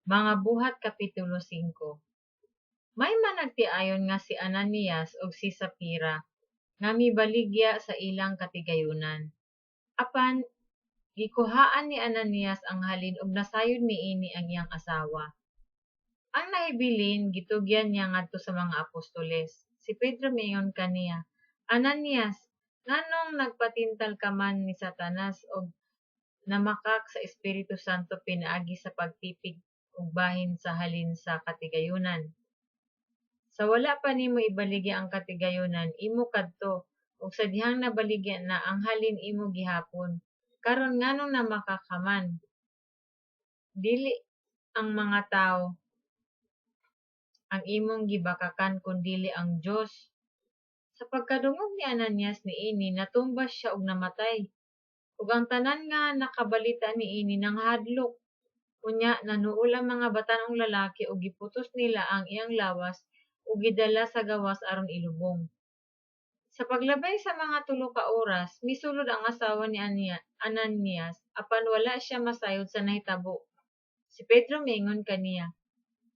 Mga Buhat kapitulo 5. May managtiayon nga si Ananias ug si Sapira nga mibaligya sa ilang katigayunan. Apan gikuhaan ni Ananias ang halin ug nasayod niini ang iyang asawa. Ang nahibilin gitugyan niya ngadto sa mga apostoles. Si Pedro miingon kaniya, "Ananias, nganong nagpatintal ka man ni Satanas ug namakak sa Espiritu Santo pinaagi sa pagtipig og bahin sa halin sa katigayunan? Sa wala pa nimo ibaligya ang katigayunan, imo kadto, ug sa dihang nabaligya na ang halin, imo gihapon. Karon nganong namakak ka man? Dili ang mga tawo ang imong gibakakan kundili ang Dios." Sa pagkadungog ni Ananias niini, natumba siya ug namatay. Ug ang tanan nga nakabalita niini nangahadlok. Unya nanuol ang mga batan-ong lalaki ug giputos nila ang iyang lawas ug gidala sa gawas aron ilubong. Sa paglabay sa mga 3 ka oras, misulod ang asawa ni Ananias, apan wala siya masayod sa nahitabo. Si Pedro miingon kaniya,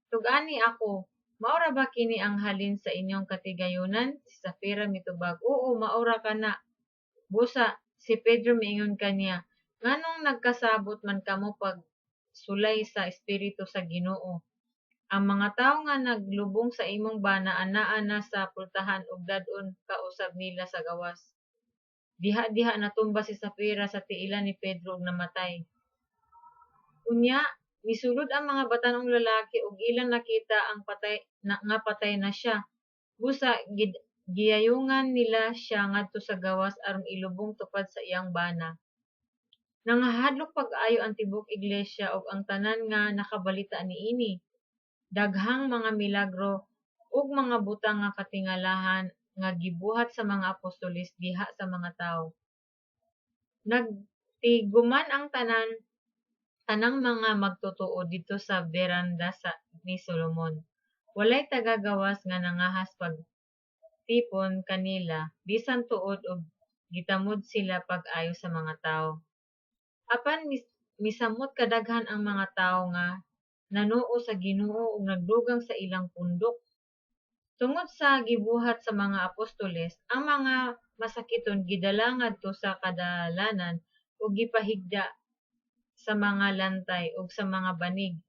"Tug-ani ako, mao ra ba kini ang halin sa inyong katigayunan?" Si Safira mitubag, "Oo, mao ra kana." Busa si Pedro miingon kaniya, "Nganong nagkasabot man kamo pagsulay sa Espiritu sa Ginoo? Ang mga tawo nga naglubong sa imong bana anaa na sa pultahan ug dad-on ka usab nila sa gawas." Diha-diha natumba si Safira sa tiilan ni Pedro ug namatay. Unya misulod ang mga batan-ong lalaki ug ilang nakita ang patay na, nga patay na siya. Busa giyayungan nila siya ngadto sa gawas aron ilubong tupad sa iyang bana. Nangahadlok pag-ayo ang tibuok iglesia ug ang tanan nga nakabalita niini. Daghang mga milagro ug mga butang nga katingalahan nga gibuhat sa mga apostoles diha sa mga tawo. Nagtiguman ang tanang mga magtotoo didto sa veranda ni Solomon. Walay taga-gawas nga nangahas pagtipon kanila bisan tuod og gitamod sila pag-ayo sa mga tawo. Apan misamot kadaghan ang mga tawo nga nanuo sa Ginoo ug nagdugang sa ilang pundok. Tungod sa gibuhat sa mga apostoles, ang mga masakiton gidala ngadto sa kadalanan ug gipahigda sa mga lantay ug sa mga banig,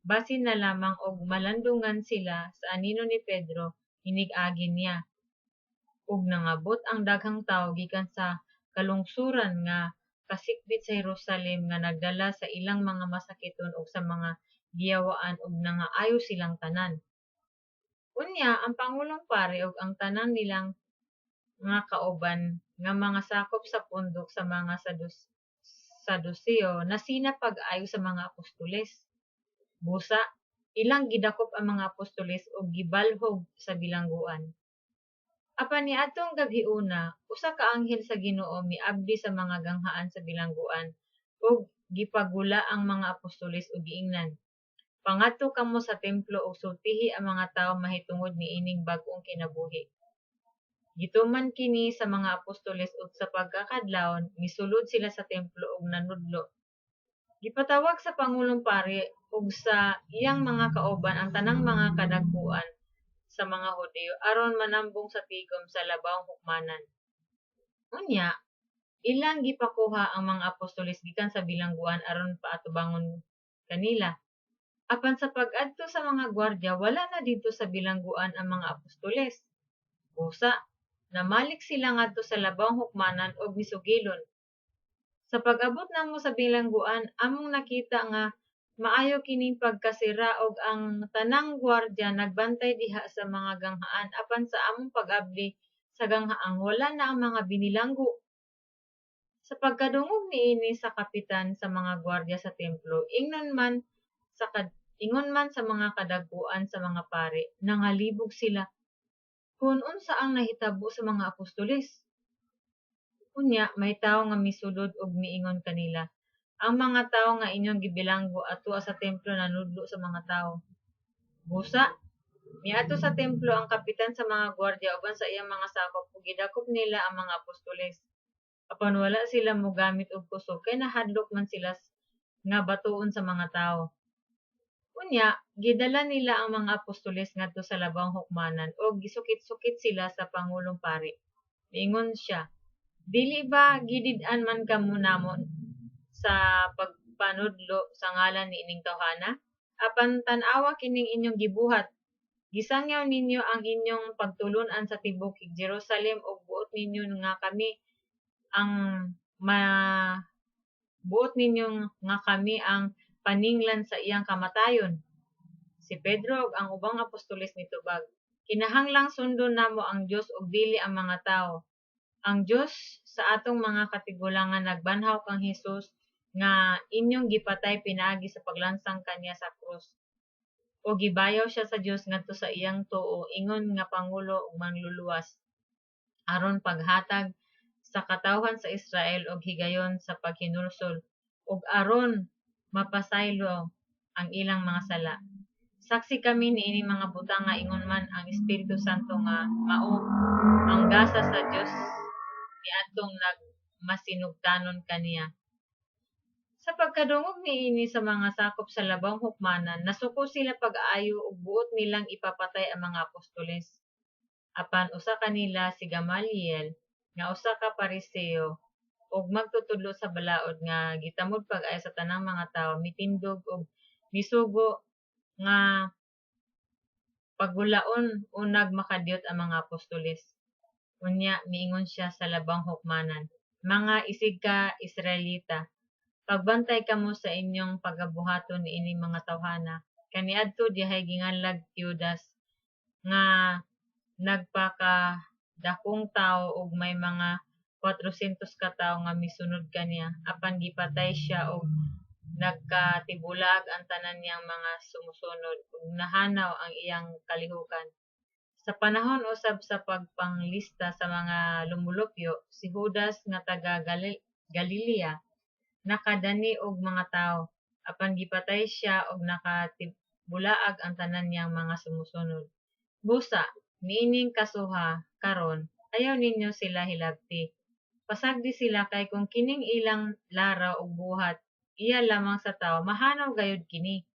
basin na lamang og malandungan sila sa anino ni Pedro inig agi niya. Ug nangabot ang daghang tawo gikan sa kalungsuran nga kasikbit sa Jerusalem nga nagdala sa ilang mga masakiton ug sa mga giyawaan, ug nangaayo silang tanan. Unya ang pangulong pari ug ang tanan nilang nga kauban nga mga sakop sa pundok sa mga Saduseo nasina pag-ayo sa mga apostoles. Busa, ilang gidakop ang mga apostoles ug gibalhog sa bilangguan. Apan niadtong gabhiona, usa ka anghel sa Ginoo miabli sa mga ganghaan sa bilangguan ug gipagula ang mga apostoles ug giingnan, "Pangadto kamo sa templo ug sultihi ang mga tawo mahitungod niining bag-ong kinabuhi." Gituman kini sa mga apostoles ug sa pagkakadlawon misulod sila sa templo ug nanudlo. Gipatawag sa pangulong pari ug sa iyang mga kauban ang tanang mga kadagkuan sa mga Hudiyo aron manambong sa tigom sa labawng hukmanan. Unya, ilang gipakuha ang mga apostoles gikan sa bilangguan aron paatubangon kanila. Apan sa pag-adto sa mga gwardya, wala na didto sa bilangguan ang mga apostoles. Busa, namalik sila ngadto sa labawng hukmanan ug misugilon, "Sa pag-abot namo sa bilangguan, among nakita nga maayo kining pagkasira ug ang tanang gwardya nagbantay diha sa mga ganghaan, apan sa among pag-abli sa ganghaan, wala na ang mga binilanggo." Sa pagkadungog niini sa kapitan sa mga gwardya sa templo, ingon man sa mga kadagkuan sa mga pari, nangalibog sila kon unsa ang nahitabo sa mga apostoles. Unya may tawo nga misulod ug miingon kanila, "Ang mga tawo nga inyong gibilanggo atua sa templo nanudlo sa mga tawo." Busa, miadto sa templo ang kapitan sa mga gwardya uban sa iyang mga sakop ug gidakop nila ang mga apostoles. Apan wala sila mogamit og kusog kay nahadlok man sila nga batuon sa mga tawo. Unya gidala nila ang mga apostoles ngadto sa labawng hukmanan ug gisukit-sukit sila sa pangulong pari. Miingon siya, "Dili ba gidid-an man kamo namo sa pagpanudlo sa ngalan niining tawhana? Apan tan-awa kining inyong gibuhat! Gisangyaw ninyo ang inyong pagtulon-an sa tibuok Jerusalem ug buot ninyo nga kami ang paninglan sa iyang kamatayon." Si Pedro ug ang ubang apostoles mitubag, "Kinahanglang sundon namo ang Dios ug dili ang mga tawo. Ang Dios sa atong mga katigulangan nagbanhaw kang Hesus nga inyong gipatay pinaagi sa paglansang kaniya sa krus. Ug gibayaw siya sa Dios ngadto sa iyang tuo ingon nga pangulo ug manluluwas aron paghatag sa katawhan sa Israel og higayon sa paghinulsol ug aron mapasaylo ang ilang mga sala. Saksi kami niining mga butanga, ingon man ang Espiritu Santo nga mao ang gasa sa Dios niadtong nagmasinugtanon kaniya." Sa pagkadungog niini sa mga sakop sa labawng hukmanan, nasuko sila pag-ayo ug buot nilang ipapatay ang mga apostoles. Apan usa kanila, si Gamaliel, nga usa ka Pariseo ug magtutudlo sa balaod nga gitamod pag-ayo sa tanang mga tawo, mitindog ug misugo nga pagulaon unag makadiyot ang mga apostoles. Unya miingon siya sa labawng hukmanan, "Mga isigka-Israelita, pagbantay kamo sa inyong pagabuhaton niining mga tawhana. Kaniadto dihay ginganlag Teudas nga nagpakadakong tawo ug may mga 400 ka tawo nga misunod kaniya, apan gipatay siya ug nagkatibulaag ang tanan niyang mga sumusunod ug nahanaw ang iyang kalihokan. Sa panahon usab sa pagpanglista sa mga lumulupyo, si Judas nga taga Galilea nakadani og mga tawo, apan gipatay siya ug nakatibulaag ang tanan niyang mga sumusunod. Busa, niining kasuha karon, ayaw ninyo sila hilabti. Pasagdi sila kay kon kining ilang laraw ug buhat iya lamang sa tawo, mahanaw gayud kini.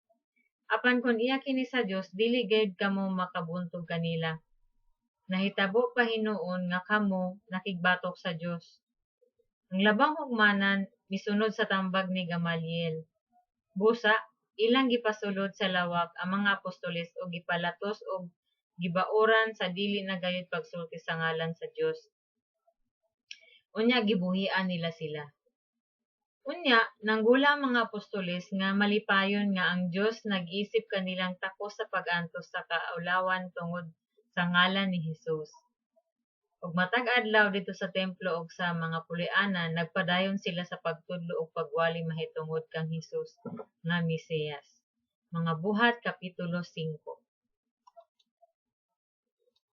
Apan kon iya kini sa Dios, dili gayud kamo makabuntog kanila. Nahitabo pa hinuon nga kamo nakigbatok sa Dios." Ang labawng hukmanan misunod sa tambag ni Gamaliel. Busa, ilang gipasulod sa lawak ang mga apostoles ug gipalatos ug gibauran sa dili na gayud pagsulti sa ngalan sa Dios. Unya gibuhian nila sila. Unya nangula ang mga apostoles nga malipayon nga ang Dios nag-isip kanilang takos sa pag-antos sa kaulawan tungod sa ngalan ni Hesus. Ug matag adlaw didto sa templo ug sa mga puloy-anan nagpadayon sila sa pagtudlo ug pagwali mahitungod kang Hesus nga Mesiyas. Mga Buhat kapitulo 5.